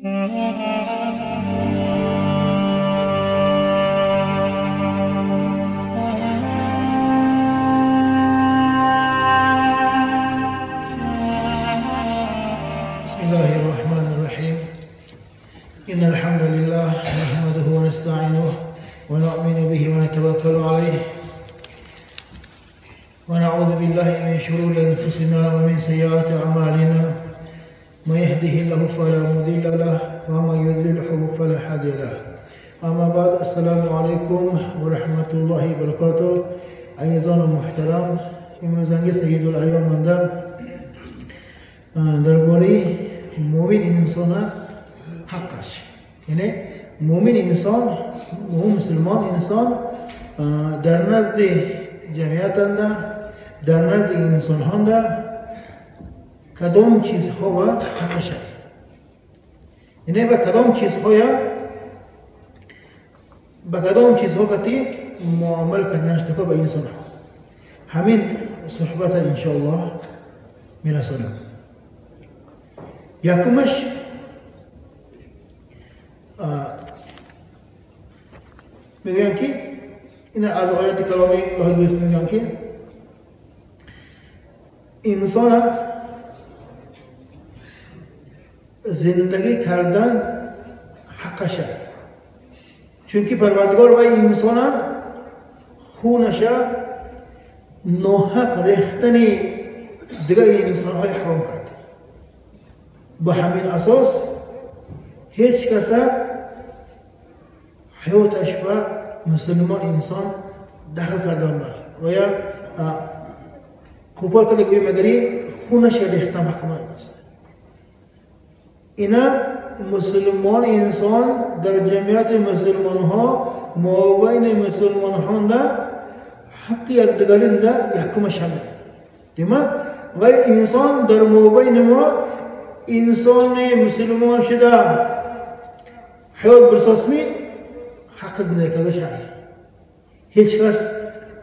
بسم الله الرحمن الرحيم. إن الحمد لله نحمده ونستعينه ونؤمن به ونتوكل عليه ونعوذ بالله من شرور أنفسنا ومن سيئات أعمالنا. من يهده الله فلا مضل له ومن يضلله فلا هادي له. أما بعد، السلام عليكم ورحمة الله وبركاته. عزیزان محترم، امروز سید الایام ماندم درباره مؤمن انسان حقش، یعنی مؤمن انسان، مسلمان انسان در نزد جمعیت، در نزد انسان ها کدام چیزها و حقش، یعنی به کدام چیزها به کدام چیزها کتی معامله کردنش تکا به انسان ها. همین صحبت انشاءالله میرسانم. یکمش میگن که این از آیات کلامی الهی میگن که انسان زندگی کردن حقشه، چونکه پروردگار و انسان خونشه ناحق ریختن دیگه انسان های حرام کرد. با همین اساس هیچ کس حیاتش به مسلمان انسان دخل کردن بر و یا خوبا کرده گوی مگری خونش ریختن حق است. اینا مسلمان انسان در جمعیت مسلمان ها مابین مسلمان ها در حق یکدیگرین در یکم شامل. demak و انسان در مابین ما انسان مسلمان شده حیات برساسمی حق زندگی کرده شده. هیچ کس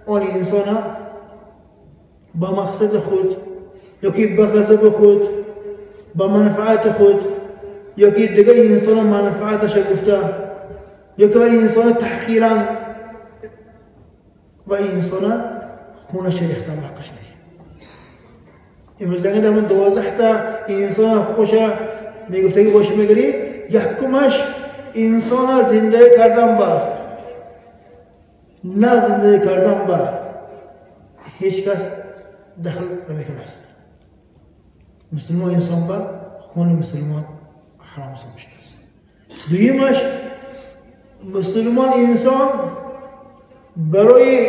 آن انسان با مقصد خود یا که به غضب خود با منفعت خود یا که دیگه انسان منفعتش گفته یا که انسان تحقیرا و انسان خونش ریختن حقش نه. امروز در من 12 تا انسان حقوقش میگفتگی باشه میگری. یکمش انسان زندگی کردن با نه زندگی کردن با هیچ کس دخل نمیکنه است. مسلمان انسان با خون مسلمان حرام میشه است. دویمش مسلمان انسان برای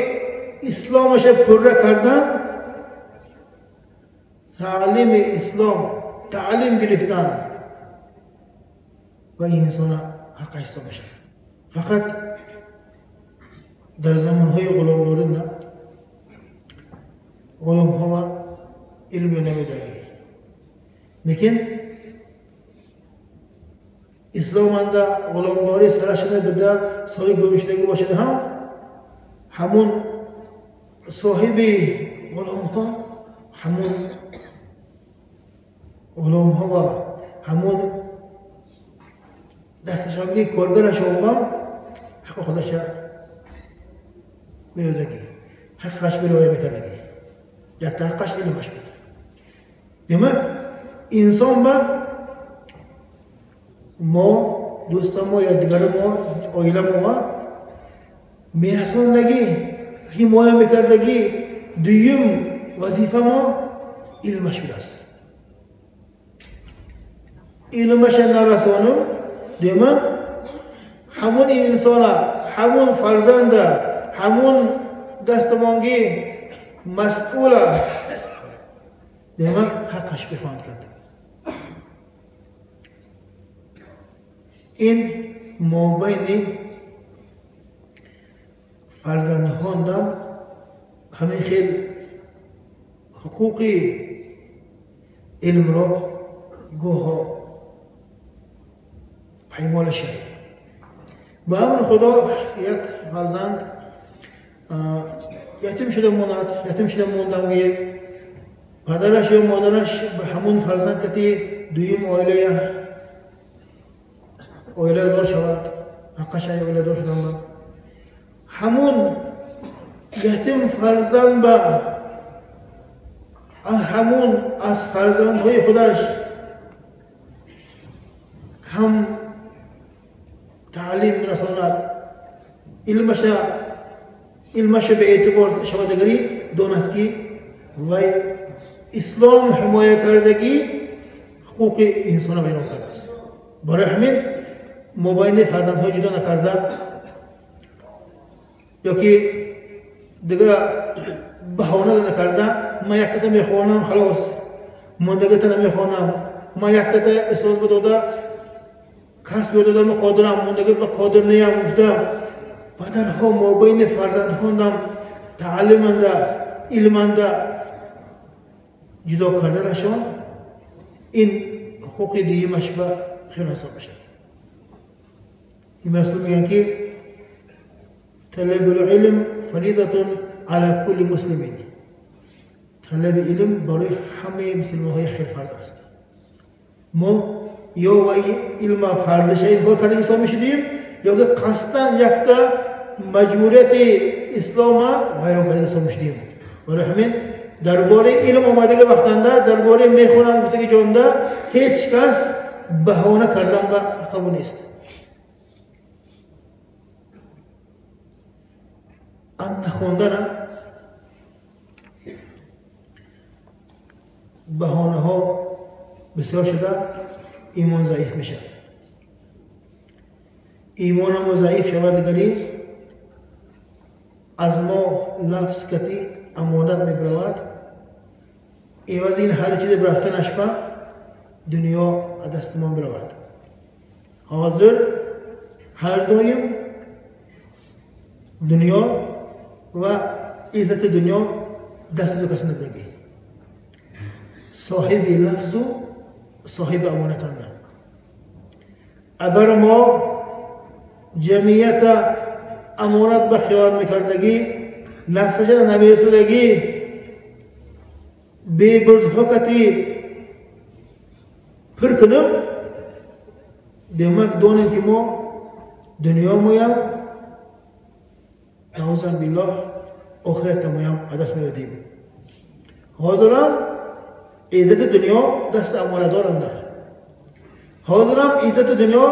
اسلامش پره کردن تعلیم اسلام تعلیم گرفتن و انسان حق حساب شد. فقط در زمانهای غلامداری نه، غلام ها علم نمیدادی، لیکن اسلام انده غلامداری سرشده بده سالی گمشدگی باشد هم همون صاحب غلام ها همون غلام ها و همون دستشانگی کارگرش آقا حق خودش میدادگی، حقش برای میکردگی، یک حقش علمش بود. demak انسان با ما دوست ما یا دیگر ما عائله ما میرساندگی حمایه میکردگی دویم وظیفه ما علمش بود است. علمش نرسانم demak همون انسان همون فرزند همون دستمانگی مسئول demak حقش بخواند کرد. این مابین فرزندهاندم همین خیلی حقوقی علم را گوها پیمال شد. با امر خدا یک فرزند یتیم شده ماند، یتیم شده موندم که پدرش یا مادرش به همون فرزند کتی دویم عائله оиладор шавад, ҳаққаш оиладор шудан ба ҳамун ятим фарзанд ба ҳамун аз фарзандҳои худаш кам таълим расонад, илмаша беэътибор шавадагарӣ донад ки вай ислом ҳимоя кардагӣ ҳуқуқи инсонро вайрон кардааст. Барои ҳамин мобайни фарзандҳо ҷудо накарда ёки дига баҳона накарда, ман яктата мехонам, халос, мондагата намехонам, ман яктата эҳсос бидода касб ёд додам қодирам, мондагата қодир неям гуфта падарҳо мобайни фарзандҳонам таълиманда илманда ҷудо карданашон ин ҳуқуқи дуюмаш ба хиёнат ҳисоб мешавад. Ин расул мегӯянд ки талабул илм фаридатун ала кулли муслимин, талаби илм барои ҳамаи мусулмонҳо як хел фарз аст. Мо ё вай илма фарзиша инкор карда ҳисоб мешудем, ё ки қасдан якта маҷбурияти ислома вайрон карда ҳисоб мешудем. Барои ҳамин дар бораи илм омадаги вақтанда, дар бораи мехонам гуфтаги ҷонда ҳеҷ кас баҳона кардан ба қабул нест. Нахондана баҳонаҳо бисёр шуда имон заиф мешавад. Имонамо заиф шавад дигари аз мо лафз кати амонат мебиравад. Ивази ин ҳар чизе рафтанаш ба дунё аз дасти мо биравад. Ҳозир ҳар доим дунё ва иззати дунё дасти ду кас набудагӣ, соҳиби лафзу соҳиби амонатанда. Агар мо ҷамъията амонат ба хиёнат мекардагӣ, лафзаша намерасудагӣ, бебурдҳо кати пур кунем, демак донем ки мо дунёмоям наузан биллоҳ охиратамоям аз даст медодем. Ҳозирам иззати дунё дасти амонатдоранда, ҳозирам иззати дунё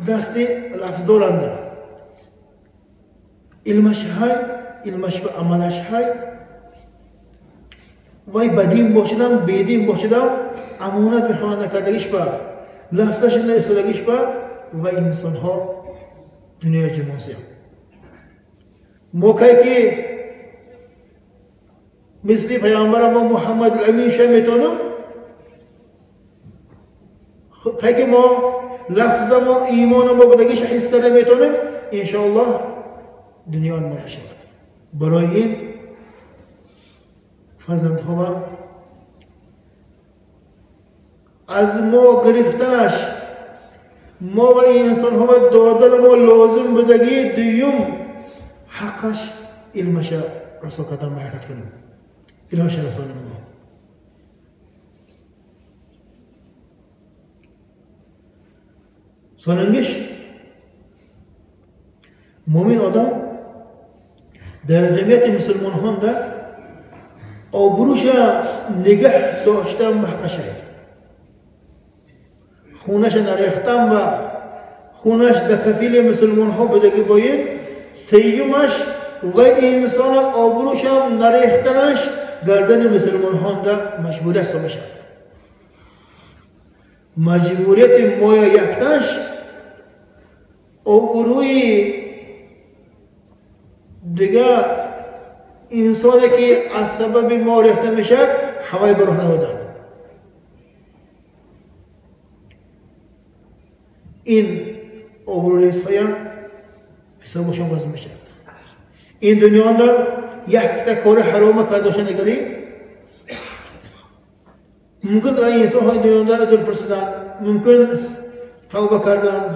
дасти лафздоранда. Илмаш ҳай, илмаш ба амалаш ҳай, вай ба дин бошидам, бедин бошидам, амонат мехоҳанд накардагиш ба лафзаш наистодагиш ба ва инсонҳо дунёя ҷимонсиям. Мо кай ки мисли паёмбара мо Муҳаммад Амин ша метонем, кай ки мо лафзамо имонамо будагиша ҳис карда метонем, иншоаллоҳ дунё мо мешавад. Барои ин фарзандҳо аз мо гирифтанаш мо ва инсонҳо додани мо лозим будагӣ дуюм ҳаққаш илмаша расо кардан ҳаракат кунем, илмаша расонем мо. Сонангиш мӯмин одам дар ҷамъияти мусулмонҳонда обрӯша нигаҳ доштан ба ҳаққаш ай, хунаша нарехтан ба хунаш дар кафили мусулмонҳо будагӣ боин, сеюмаш ва инсона обрӯшам нарехтанаш гардани мусулмонҳонда маҷбурият ҳисоб мешавад. Маҷбурияти моя якташ обрӯи дигар инсоне ки аз сабаби мо рехта мешавад ҳавай ба роҳ надоданд. Ин обрӯрезҳоям ҳисобашон вазн мешавад. Ин дунёнда якта кори ҳарома карда дошта нигарӣ, мумкин инсонҳои дунёнда узр пурсиданд, мумкин тавба карданд,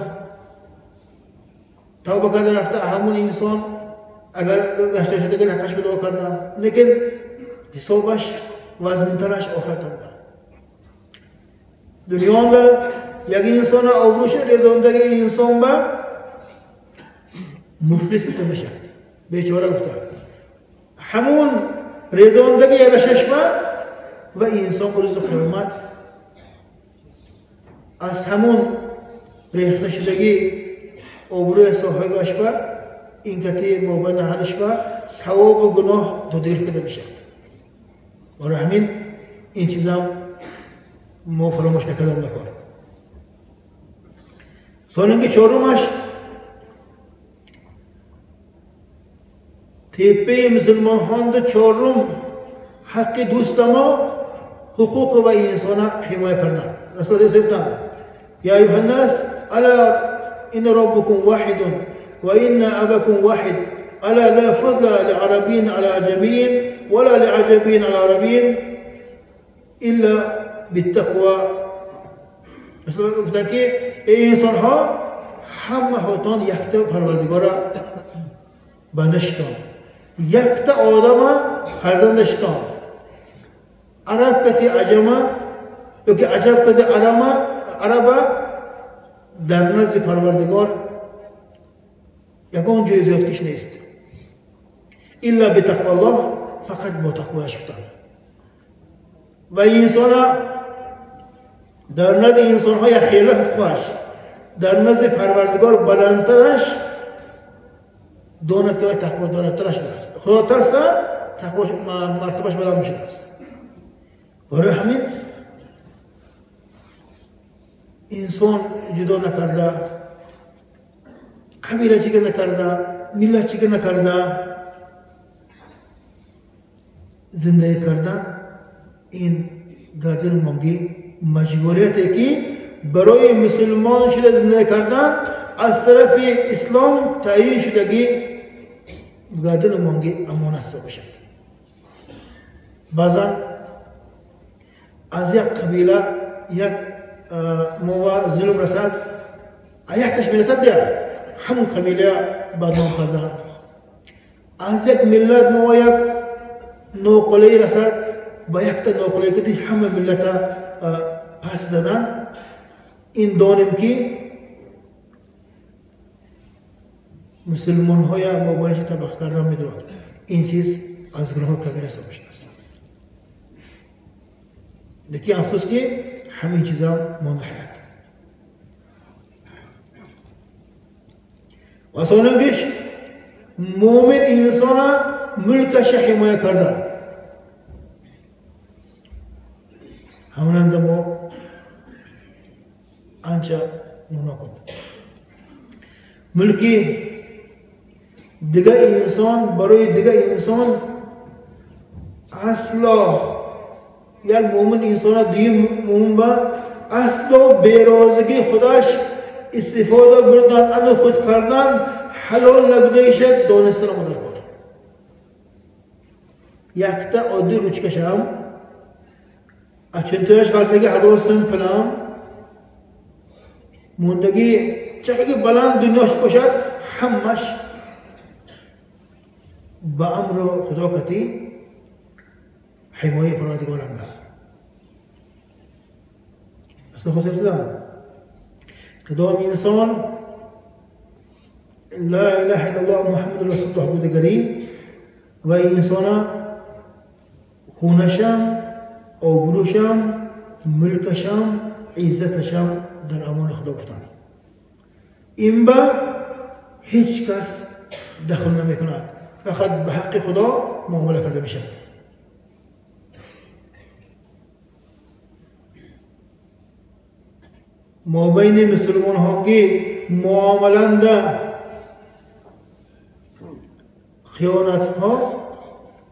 тавба карда рафта ҳамун инсон агар гашта шудагар ҳаққаш ба дуо карданд, лекин ҳисобаш вазнинтараш охиратанда. Дунёнда یک انسان آبروش رزاندگی انسان با مفلس گفته میشد، بیچاره گفته. همون رزاندگی رشش با و انسان روز قیامت از همون ریخته شدگی آبروی صاحبش با این کتی مابین حدش با ثواب و گناه دو گرفته کرده میشد. برای همین این چیزم ما فراموش نکردم نکار. سالنگی چهارمش تیپه مسلمان هاند چهارم حق دوست ما حقوق و انسان حمایه کردن. رسول الله سبحانه یا ایها الناس الا ان ربكم واحد وان اباكم واحد الا لا فضل لعربي على عجمي ولا لعجمي على عربي الا بالتقوى. رسول الله گفتن که ای انسان ها همه هاتان یکتا پروردگار بنده شدان، یکتا آدم فرزند شدان. عرب کتی عجمه یا که عجب کتی عربه در نزد پروردگار یکان جای زیاد کش نیست. الا بتقوى الله، فقط با تقویش شدن. و انسان در نزد انسان های خیلی حقوقش در نزد پروردگار بلندترش داند که تقوا دارترش است. خدا ترسه تقوا مرتبهش بلند میشده است. برای همین انسان جدا نکرده، قبیله چی نکرده، ملت چی نکرده، زندگی کردن این گردن مانگی مجبوریتی که برای مسلمان شده زندگی کردن از طرف اسلام تعیین شدگی گردن مانگی امانت باشد. بعضا از یک قبیله یک موا ظلم رسد، یکش میرسد دیگر همون قبیله بدنام کردن. از یک ملت موا یک نوقله رسد، با یک تا نوقله که همه ملت پس زدن. این دانیم که مسلمان های مبارش طبق کردن میدارد. این چیز از گناه کبیره حساب شده است. لیکن افسوس که همین چیزا مانده حیات. و سالنگش مؤمن انسان ملکش حمایه کردن. همونند ما آنچه نونا کن ملکی دیگه انسان برای دیگه انسان اصلا یک مؤمن انسان دیگه مؤمن با اصلا بیرازگی خودش استفاده بردن ان خود کردن حلال نبودهش دانستن مدر کار. یکتا عادی روچکشم اچنتش قلبگی هزار سن پلم موندگی چقدر بلند دنیاش باشد همش با امر خدا کتی حمایه پروردگار انده. اصلا خود سفتدن کدام انسان لا اله الا الله محمد رسول الله بودگری و انسان خونشم آبروشم ملکشم عزتشم در امان خدا گفتن. این با هیچ کس دخل نمی کند، فقط به حق خدا معامله کرده میشد. ما بین مسلمان ها که معاملند خیانت ها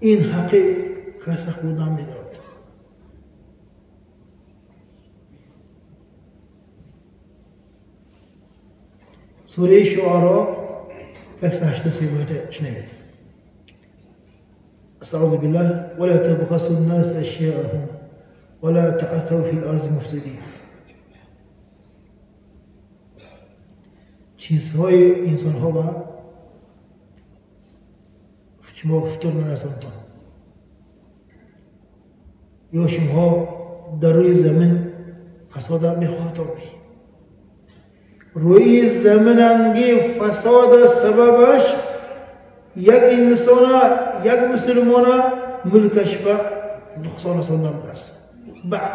این حق کس خود نمیدارد. سوره شعراء 183 آیت شنوید. استعوذ بالله ولا تبخسوا الناس اشياءهم ولا تعثوا في الارض مفسدين. چیزهای انسان ها با شما فطور نرساندن یا شما در روی زمین فساد میخواهد. روی زمینانگی فساد سببش یک انسان یک مسلمان ملکش به نقصان رساندن است.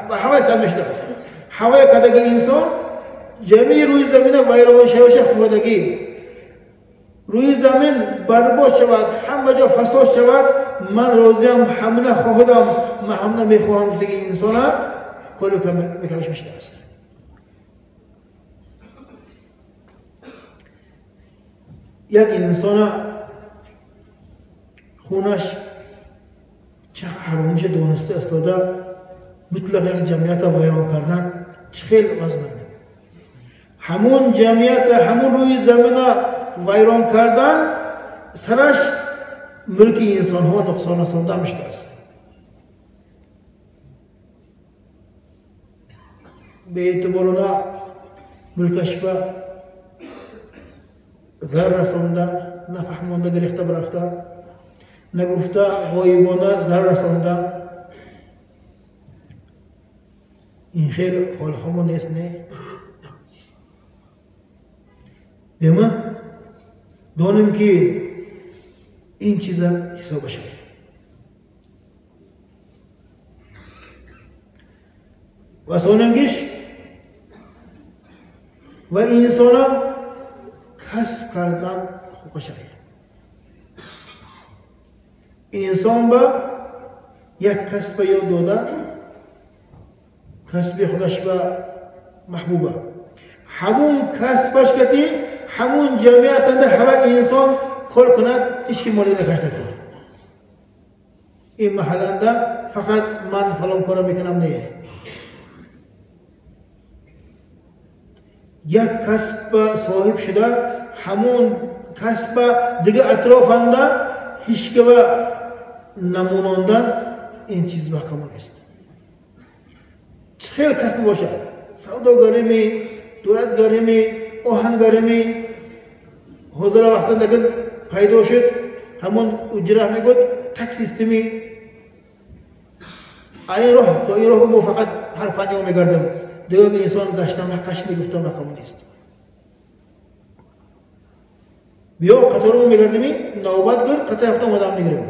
به هوای سر میشده است. هوای کدگی انسان جمعی روی زمین ویران شوشه خودگی روی زمین برباد شود، همه جا فساد شود، من راضیم، همه خواهدم، من همه میخواهم دیگه انسان کلو که میکرش میشده است. یک انسان خونش چه حرام میشه دانسته استاده مطلق یک جمعیت ویران کردن چه خیلی وزنه. همون جمعیت همون روی زمین ویران کردن سرش ملک انسان ها نقصان رسانده میشده است. به اعتبار ملکش به ضرر رسانده، نفهمانده گرفته برفته، نگفته غایبانه ضرر رسانده. این خیلی حال همون نیست نه. demak donim ki این چیزا حساب شد. و sonungish و insona kasb kardan huquqi شد. انسان با یک کسب یاد داده، کسب خودش با محبوبه، همون کسبش کتی همون جمعیت همه انسان کار کند، هیچ کی مالی نکشته کن. این محلنده فقط من فلان کارو میکنم نه. یک کسب صاحب شده، همون کسب دیگه اطرافنده هیچ که نموناندن این چیز بقیمون است. خیلی کسب باشه، سوداگری می، دولتگاری می، آهنگری می، حضور وقتا دیگه پیدا شد همون اجره میگوید تک سیستمی این راه تا این راه ما فقط هر پنجاه میگردم دیگه انسان گشتم حقش نگفتم مقام نیست. بیا قطار میگردیم نوبت گر قطار رفتم آدم میگیریم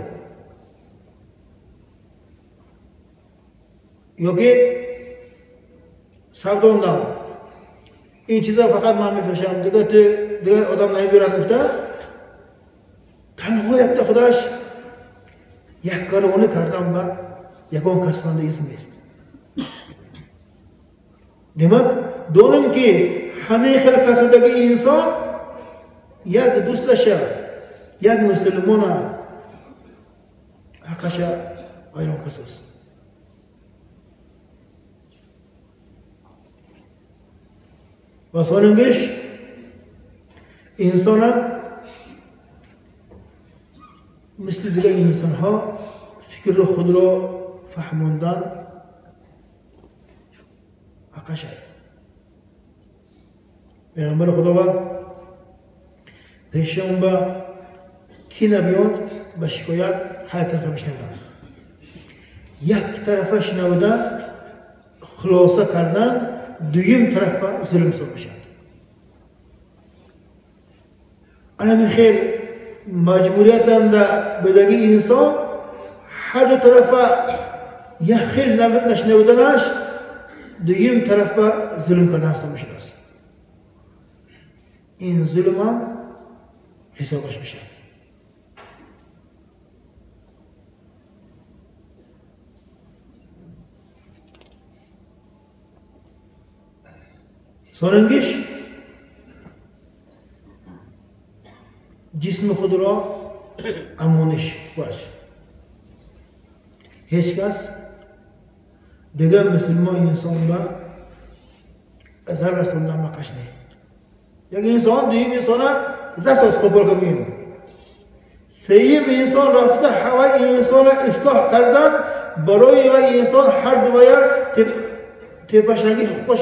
یا که سوداندم این چیزا فقط من میفروشم دیگه دیگه آدم نمیبرد گفته تنها یک تا خودش یک کارونه کردم و یکان کسبنده izin نیست. demak donim ki همه خیلی کسودگی انسان یک دوستش یک مسلمان حقش ویران کساست. و sonungish insona مثل دیگر انسان ها فکر خود را فهماندن حقش. پیغمبر خدا با پیشان با کی نبیاد به شکایت هر طرفه میشنوند، یک طرفه شنودن خلاصه کردن دویم طرف به ظلم حساب میشد. انا خیر مجبوریت بدگی انسان هر دو طرف یک خیل نشنودنش دویم طرف به ظلم کردن حساب میشد است. این ظلم هم حسابش میشد. Sonungish جسم خود را امانش باش. هیچ کس دیگر مسلمان انسان با ضرر رساندن مقش نه. یک انسان دویم انسان زساس قبول کنیم. سیم انسان رفته هوای انسان اصلاح کردن برای و انسان هر دویا تپشنگی حقوقش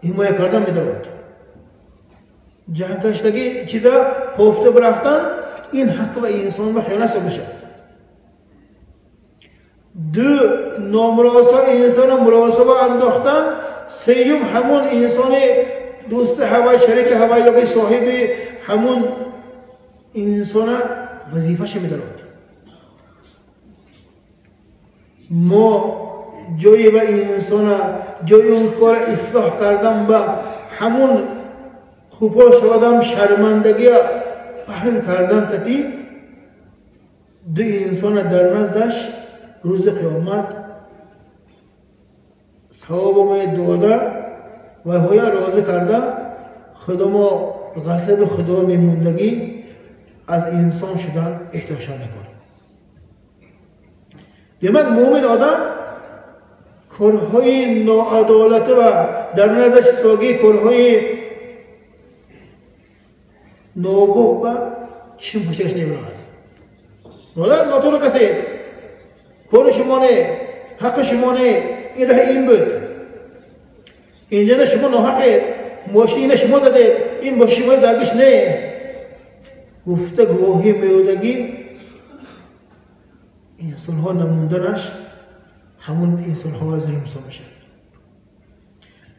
حمایه کردن میدارد. جهنگشتگی چیزا پفته برفتن این حق و انسان و خیانت میشه. دو نامراسا انسان مراسا انداختن، سیوم همون انسان دوست هوای شریک هوای یا که صاحب همون انسان وظیفه‌ش می‌دارد. ما جای به انسان جای اون کار اصلاح کردن با همون خوبا شدن شرمندگی پهن کردن تتی دو انسان در نزدش روز قیامت ثواب می داده و هویا راضی کرده خدا ما غصب خدا میموندگی از انسان شدن احتیاج نکنه. Demak mo'min odam korهای ناعدالت و در نزدش ساگی korهای نابوب و چشم پوشش نمی‌رود. مادر ناتور کسی کار شما نه، حق شما نه، این راه این بود. اینجا نه شما ناحقید، ماشین شما دادید، این با شما درگش نه. گفته گواهی میودگی انسان ها نموندنش همون انسان ها ظلم میشد.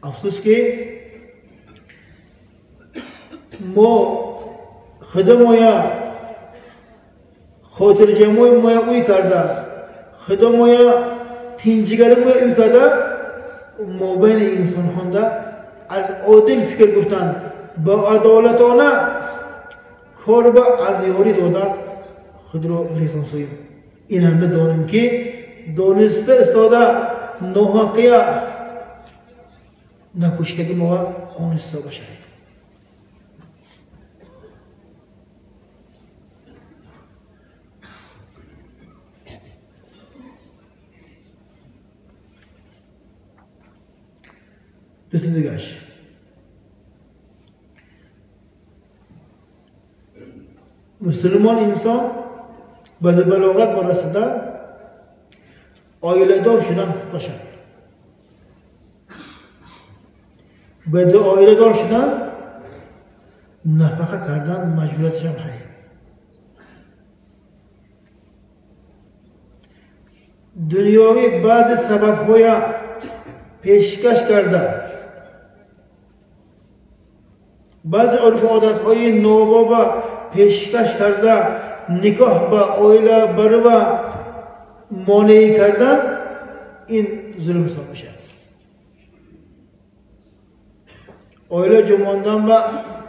افسوس که ما خودمویا خاطر جمعی مویا اوی کرده، خودمویا تینجگری مویا اوی کرده، ما بین انسان ها از عادل فکر گفتن با عدالتانه کار با از یاری دادن خود را ریسان سویم. این هم دانیم که دانسته استاده ناحقیه نکشتگی ما آنسته باشد. دو تا دیگه‌اش مسلمان انسان بعد بلاغت برسیدن oilador شدن باشد. بعد oilador شدن نفقه کردن مجبوریتشان هست. دنیاوی بعضی سبب‌های پیشکش کرده، بعضی عرف و عادت‌های ناباب پیشکش کرده، نکاح با آیله برو مانعی کردن این ظلم حساب میشه. آیله جماندن با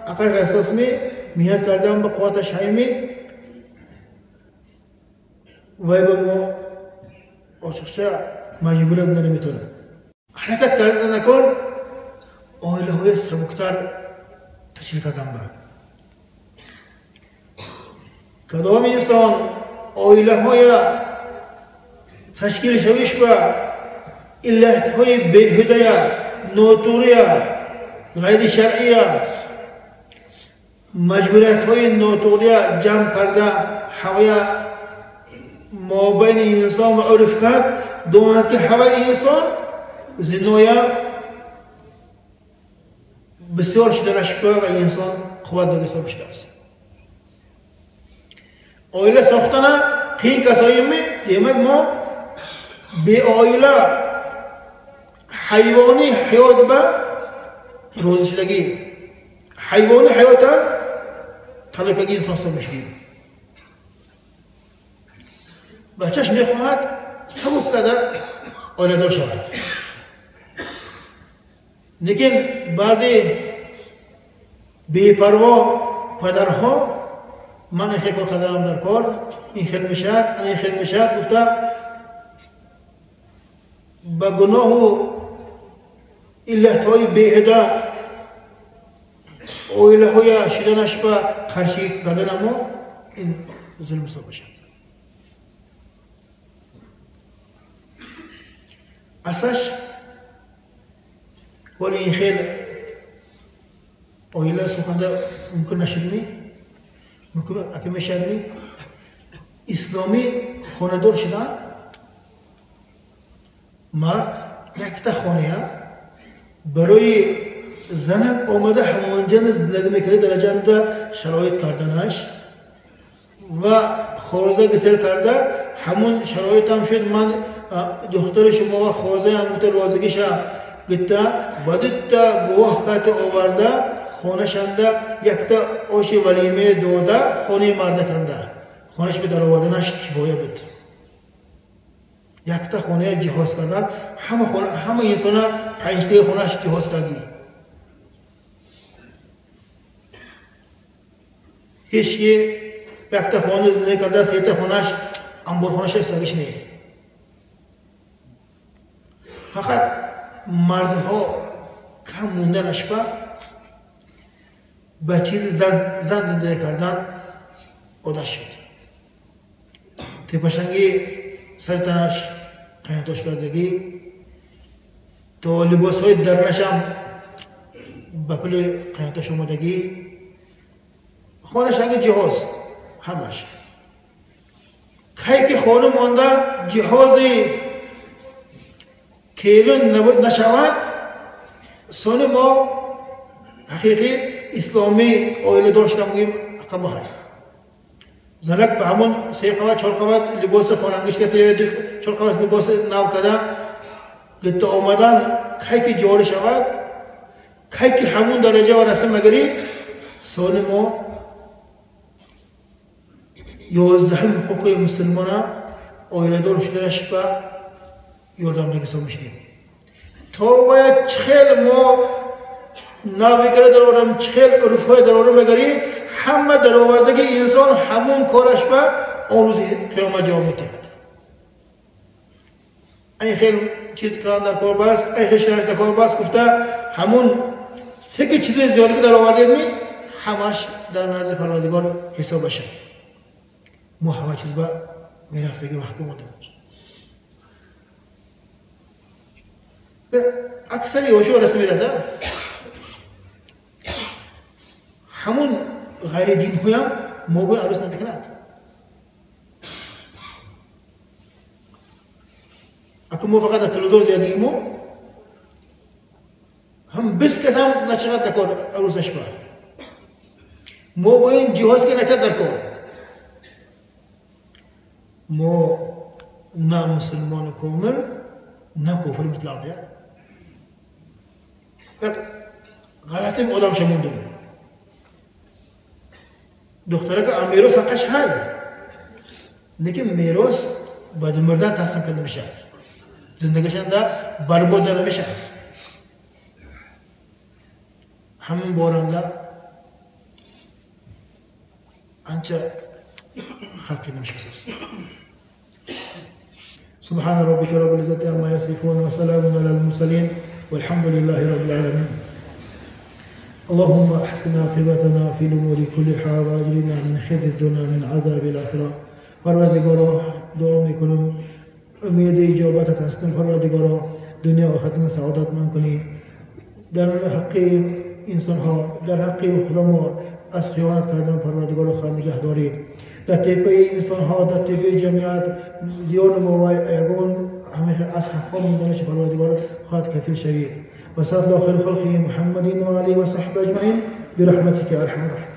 عقل احساس می میهت کردن با قوت شایمی وای به ما açıkça مجبور نمیتونه حرکت کردن نکن آیله های سبکتر تشکیل کردن با کدام انسان آیله های تشکیل شویش با علت های بیهوده ناتوریه غیر شرعیه مجبوریت های ناتوریه جمع کرده هوای ما بین انسان و عرف کرد داند که هوای انسان زنایا بسیار شدنش و انسان قوت داده حساب شده است. oila soxtana qiyin kasoyimi demak mo beoila hayvoniy hayot va ro'zishdagi hayvoniy hayotda talabdagi inson hisoblanishdi. Bachash mexohad sabab kada oilador shavad. Lekin ba'zi beparvo padarho من این خیلی کار کردم در کار این خیلی میشد این خیلی میشد گفته با گناه و علتهای بیهوده آیله های شدنش با قرشی کردن اما این ظلم حساب میشد. اصلش ولی این خیلی آیله سخنده ممکن نشد ممکن اگه میشد اسلامی خانه‌دار شدن مرد یک تا خانه برای زنک آمده همانجا زندگی میکرده در جنده شرایط کردنش و خوازه گسل کرده همون شرایط هم شد. من دختر شما و خوازه هم متروازگیش گتا بدتا گواه کات آورده خانه‌شنده یکتا آش ولیمه داده خانه مردکنده خانهش به در آوردنش کفایه بود. یکتا خانه جهاز کردن همه خانه همه انسان 5 تا خانهش جهاز کردی. هیچ که یکتا خانه زندگی کرده 3 تا خانهش انبار خانهش استاگیش نه. فقط مردها کم موندنش با چیز زن زندگی کردن عادت شد. تپشنگی سرتنش قیمتاش کردگی تا لباس های درنش هم به پول قیمتاش آمدگی خانه‌ش هنگ جهاز همش کی که خانه مانده جهاز کیلون نبود نشود سون ما حقیقی اسلامی آیله داشتم گوییم اقامه های زنک به همون 3 قوت 4 قوت لباس خاننگش که 4 قوت لباس نو کرده گفت آمدن کی که جاری شود کی که همون درجه و رسم مگری سال ما 11 حقوق مسلمان آیله دار شدنش به یاردم حساب میشدیم تا باید چخیل ما نویگره در آرم چخیل عرفهای در آرم مگری همه در آوردگی انسان همون کارش به آن روز قیامت جواب میدهد. این خیلی چیز کردن در کار بست این خیلی شرح در کار بست گفته همون سه چیز زیادی که در آورده می همش در نزد پروردگار حساب بشه. ما همه چیز به میرفتگی وقت اومده اکثری هوشو رسم میرده همون غیر دین هایم ما باید عروس نمیکند. اکو ما فقط در تلویزیون دیدیم هم 20 کس هم نچقدر دکار عروسش با ما با این جهاز که نچقدر در کار ما نه مسلمان کامل نه کافر مطلق ده. یک غلطی آدم شموندم دختره که میراث حقش های لیکن میراث بعد مردن تقسیم کرده میشد زندگیشان ده برباد داده میشد. همون بارنده آنچه خلق نمیشه. سبحان ربك رب العزة عما يصفون وسلام على المرسلين والحمد لله رب العالمين. اللهم احسن عاقبتنا في الامور كلها واجرنا من خزي الدنيا من عذاب الاخره. پروردگارا دعا میکنم امید اجابتت هستم. پروردگارا دنیا و آخرت سعادتمند کنی. در حق انسان ها در حق خدا ما از خیانت کردن پروردگارا خود نگهداری. در تیپه انسان ها در تیپه جمعیت زیان ما و یگان همیشه از حق موندنش پروردگار خود کفیل شوی. وصلى الله خير خلقه محمد وآله وصحبه أجمعين برحمتك يا أرحم الراحمين.